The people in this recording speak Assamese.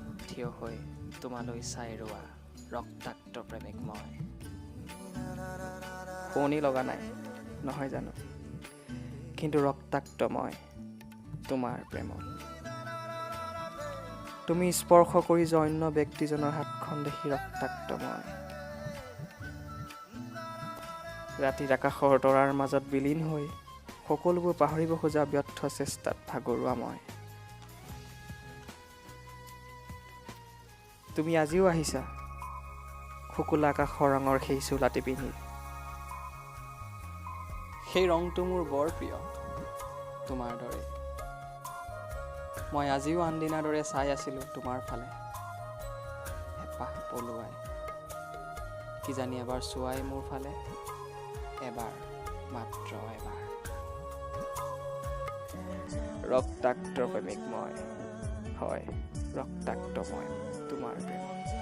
আকাশত থিয় হৈ তোমালৈ চাই ৰোৱা ৰক্তাক্ত প্ৰেমিক মই। শুৱনি লগা নাই নহয় জানো, কিন্তু ৰক্তাক্ত মই তোমাৰ প্ৰেমত। তুমি স্পৰ্শ কৰি যোৱা অন্য ব্যক্তিজনৰ হাতখন দেখি ৰক্তাক্ত মই। ৰাতিৰ আকাশৰ তৰাৰ মাজত বিলীন হৈ সকলোবোৰ পাহৰিব খোজা ব্যৰ্থ চেষ্টাত ভাগৰুৱা মই। তুমি আজিও আহিছা শুকুলা আকাশৰ ৰঙৰ সেই চোলাটি পিন্ধি। সেই ৰংটো মোৰ বৰ প্ৰিয়, তোমাৰ দৰে। মই আজিও আনদিনাৰ দৰে চাই আছিলোঁ তোমাৰ ফালে, হেঁপাহ পলুৱাই। কিজানি এবাৰ চোৱাই মোৰ ফালে, এবাৰ, মাত্ৰ এবাৰ। ৰক্তাক্ত প্ৰেমিক মই, হয় ৰক্তাক্ত মই তোমাৰ প্ৰেমত।